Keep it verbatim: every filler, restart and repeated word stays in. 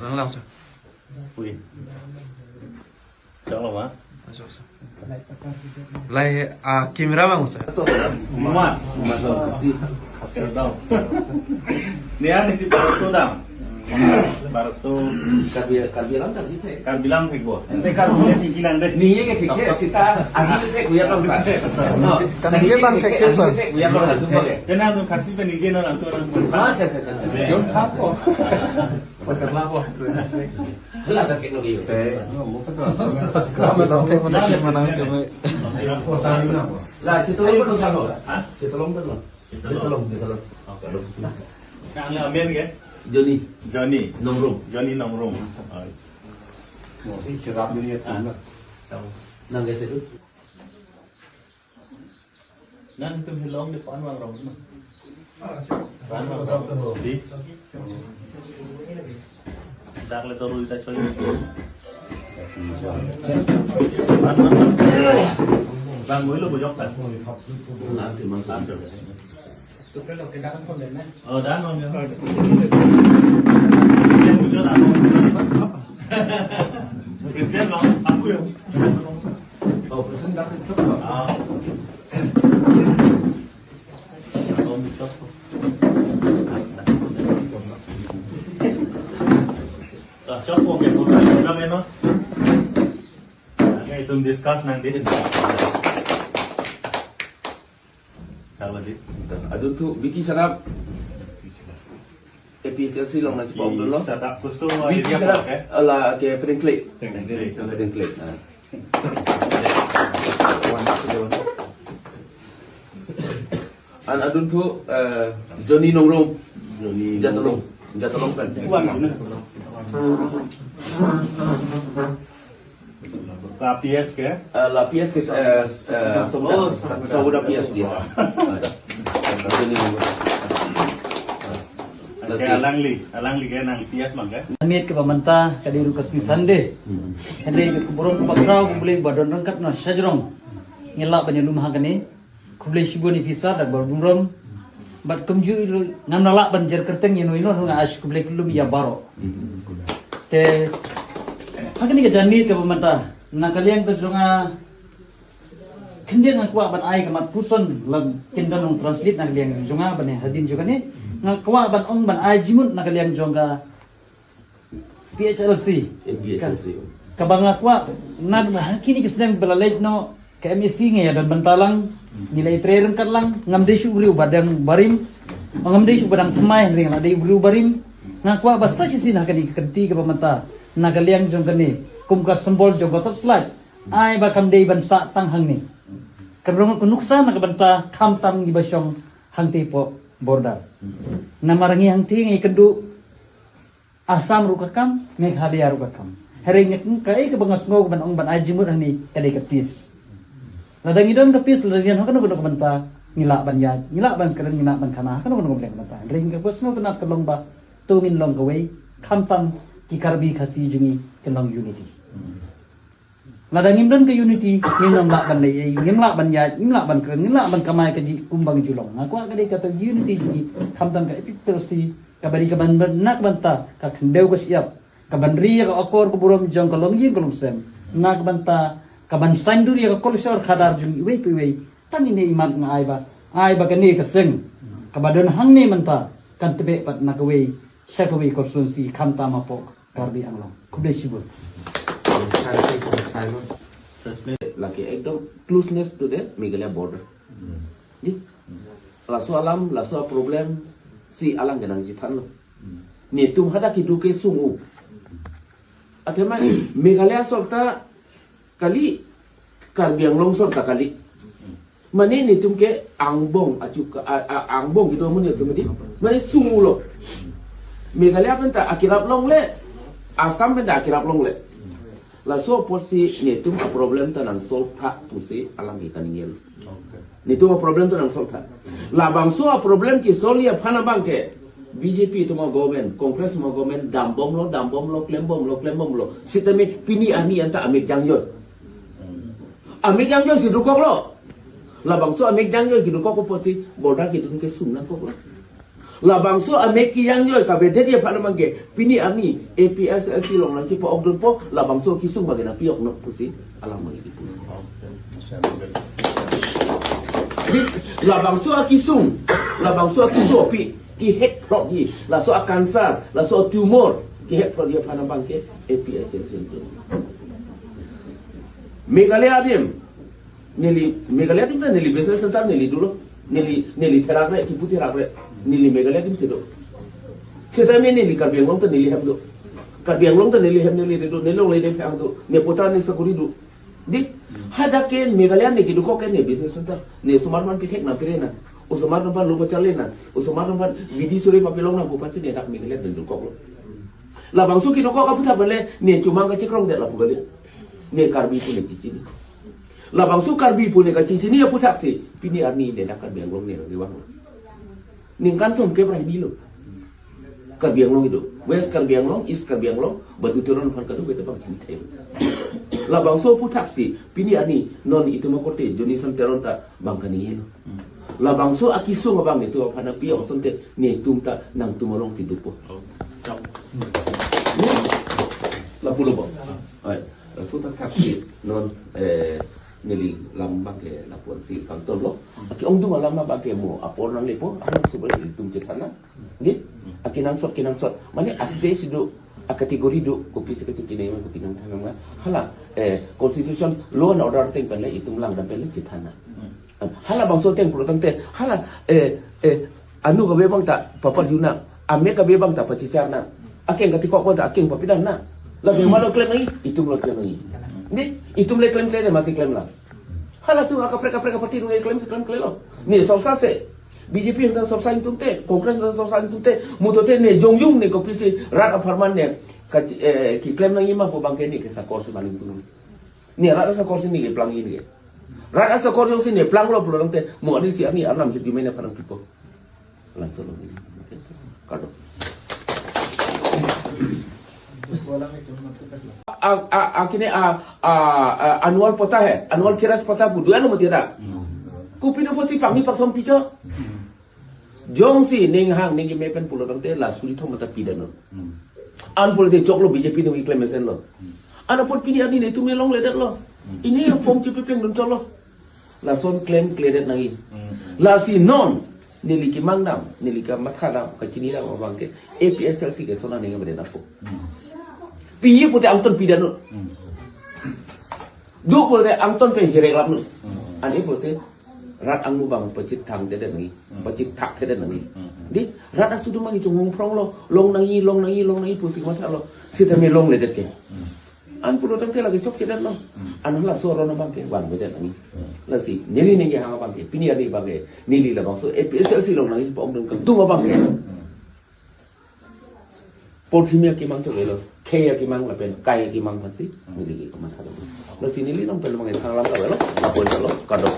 Lang lang, sir. Ui. Chalo ma? Masuk, sir. Lai, ah, camera bang, sir. Mas, mas, si. Sedang. Ni ani si baru tu dam. Baru tu. Karbi, Karbi lang, Karbi thek. Karbi lang thek bo. Ente Karbi le tinggi nang deh. Ni ye ke thek ke, sita, ani thek, ya, bang, sir. No. Kan ni ke bang thek ke, sir. Thek, ya, bang, tu boleh. Kena tu kasih pe ni ke na tu orang. Ah, sir, sir, sir, sir. Yon thap ko. Pagkakla ko. Hala ta thek no ke yo. Te, no, mo ka to. Kami tong thek mo thek manang kami. Sa, Chitolom pe lo sa lo. Ha? Chitolom pe lo. Chitolom, Chitolom. Okay. Ang amen ke? Johnny. Johnny. Nongrum. Johnny Nongrum. Ay. Si kirap ni ya. Ah. Nang ke situ. Nangtum hilong di pan wang rong. Pan wang rong. Di. Dak le toru ita choi. Pan wang. Bang, goi lo bujok kan. Langsung, langsung. Oh, dan wang ya. Yang bujok apa? Christian, no? Aku ya. Oh, Kristen dak itu. Ah. Om Chok. Ah, Chok, okay, program, program, no? Okay, itum discuss nang di. Kalau di. Adun thu, Vicky Sarap. A P H L C along nangchepok dolo. Sarap kusung Vicky area Sarap, eh? Ala ke Pringklik. Pringklik. Ala Pringklik. Ah. An adun thu, eh, Johnny Nongrum. Johnny Jatolong. Nongrum. Jatolong kan. La P S ke? Eh, la P S ke, eh, eh, Sobuda. Oh, Sobuda. Sobuda P S, yes. Oke, alangli, alangli ke nang P S mang ke? Amit ke pamanta kadiru kasing Sunday. Hmm. Hande ke kuburom ke pakrau kubule badon rangkat na sajrong. Ngela banyak lumah kani. Khublei shibun iphi sar dak barbungrom. Bat kumju ilu ngam nala ban jer kerteng ino ino hung ash khublei kelum ya baro. Te hakani ke janmi ke pamanta. Na kaliang ke jonga khende nangkwa ban ai ke mat puson lam kindan nong translate na kaliang jonga ban hadin jonga ni. Nangkwa ban ong ban ai jimut na kaliang jonga P H L C. Eh, P H L C. Ka-, kabang akwa, nan hakini ke sedang belalek no, ke M A C nge ya don bentalang, nilai tre rengkat lang, ngam de shu uriu badang barim, ngam de shu badang thamai ring la de uriu barim, ngakwa basa sisi na kani kenti ke pamanta, na kaliang jong kani, kum ka symbol jong ka top slide, ai ba kam de ban sa tang hang ni. Kerong kunuksa na ka banta, kham tam ni ba shong hang te po border. Na marangi hang te nge kendu, Assam ru kakam, Meghalaya ru kakam. Hereng nek kai ke bangas ngo ban ong ban ajimur hani kadai ke peace. Ladang idon ke peace, ladang idon hokan hokan banta, ngila ban ya, ngila ban keren, ngila ban khana, hokan hokan banta. Hereng ke bas ngo kenat kelong ba, tumin long kawei, khamtam, ki Karbi Khasi jungi, kelong unity. Ladang ngim don ke unity, ngim lam lak ban lei, ngim lak ban ya, ngim lak ban keren, ngim lak ban kamai kaji kumbang julong. Ngakwa kadai kata unity juni, khamtam ka A P H L C, kabari kaban nak banta, ka khendeu ka siap, kaban ri ka akor ka burom jong ka long yin ka long sem. Nak banta, kaban sandur ya ka kolsor khadar jung iwei pe iwei. Tang ini imat nga ai ba, ai ba kani ka seng. Kabadon hang ni manta, kan tebe pat nak wei, sa ka wei konstituensi, khamtam apok. Karbi Anglong. Khublei shibun. Lake ekdom closeness to the Meghalaya border. Di? Laso alam, laso problem si alang kenang jithan lo. Netum hadak kedo ke sung-u. Athema Meghalaya sot ta kali, Karbi Anglong sot ta kali. Mane netum ke angbong achuka, a, a, angbong kedo mo netum di. Mane sung-u lo. Meghalaya pen ta akirap longle, Assam pen ta akirap longle. Laso apotsi netum a problem ta nang solve tha pusi alang ke kaningje lo. Okay. Netum a problem ta nang solve tha. Labangso a problem ke solve aphan abang ke B J P atum a government, Congress atum a government dambomlo, dambomlo, klembomlo, klembomlo. Sitame pini arni anta amek jangjoi. Amek jangjoi si dokoklo. Labangso amek jangjoi kedokok apotsi border kedun ke sum nangkoklo. Labangso amek kejang joi kavedet aphan abang ke pini arni A P H L C along nangchepa-okdunpo, labangso akesung abang ke nangpi-ok non pusi alam abang ke pu. Di, labangso akesung, labangso akesung api kehek phlokji, laso a-cancer, laso tumor kehek phlokji aphan abang ke A P H L C along. Meghalaya adim, neli Meghalaya adim ta neli business center neli dolo, neli neli therakre, kipu therakre, neli Meghalaya adim si do. Setame neli Karbi Anglong ta neli hem do. Karbi Anglong ta neli hem neli redo, neli longle ne phang do, ne pota ne sakori do. Di, hadak ke Meghalaya ne kedokok ke ne business center, ne osomar aphan pithek nangpire nang, osomar aphan lo pachale nang, osomar aphan bidi suri papilong nang pu aphansi ne dak Meghalaya ne dokoklo. Labangso kedokok aphuthak abang le ne chomang kachekrongdet lapu kali. Ne Karbi pu ne chechini. Labangso Karbi pu ne kachechini aphuthaksi pini arni ne dak Karbi Anglong ne revang. Ningkan thomkep ra hini lo. Karbi Anglong kedo. West Karbi Anglong, East Karbi Anglong, Badu Teron aphan kadokave ta bang chini thelo. Labangso aphuthaksi pini arni non itum akorte Johnson Teron ta bang kaningje lo. Labangso akesung abang itum aphan nangpi-ok asonte netum ta nangtum along tidukpo. Oh, jam. Lapulo bo. Ai, laso aphuthaksi non, eh, neli lam abang ke lapu-ansi kangtonlo. Ake-ongdung alam abang ke mo apor nanglepo, alam subel itum chethan nang. Di, akenangsot kenangsot. Mane a-stage do, a-category do, kopisi kachethan nang, kopi nangthan nang. Hala, eh, constitution, law and order ateng pen le itum langdam pen le chethan nang. Halabangso ateng pulo tangte, hala, eh, eh, anu kave abang ta paparju nang, amek kave abang ta pachechar nang, akeng katikok abang ta akeng papidam nang. Lake malo klem nangji, itum lo klem nangji. Di, itum le klemkledet masi klem lang. Halatum akaprek kaprek aparty atum klem si klemklelo. Ne sorsa se. B J P ingtang sorsa ingtungte, Congress ingtang sorsa ingtungte, mutote ne jongjung ne kopisi rat apharman ne ka, eh, keklem nangji ma pu abang ke ne kesakor si maning tung. Ne rat asakor si ne keplang nangji ne. Rat asakor jongsi ne planglo pulo tangte, mo ani si ani arnam hit jume ne phanang pipo. Lang tolo. Kado. A, a, a, kini a, a, a, annual patta hai, annual kiraj patta pu dua lo mati ada. Kopi do pusi pangni pathom picho. Jongsi ning hang ning keme pen pulo tangte la suri thom ta pidan lo. An pulote choklo B J P nung keklem mesenlo. An apot pini arni netum ne longledetlo. Ini form chepepeng dun choklo. Lason klemkledet nangji. Lasi non neli kemang dam, neli kamatha dam, kachini dam abang ke A P H L C ke sona ning mede napo. Piji pulote angton pidan lo. Do pulote angton pen hirek lap lo. Ani pulote rat angmu abang pachethangthedet nangji, pachethakthedet nangji. Di, rat asudum abang chonghong phronglo, long nangji, long nangji, long nangji pusi kemathalo. Sitame longledet ke. An pulo tangte lake chokchedetlo. An halaso aron abang ke vangvedet nangji. Lasi neli ning hang abang ke, pini arni abang ke, neli labangso A P H L C along nangchepa-okdun kangtung abang ke. Porthimi akemang choklo, khei akemang lapen kai akemang aphansi neli ke kamatha do. Lasi neli nang pen mang thang alam kavelo, apot chalo, kado.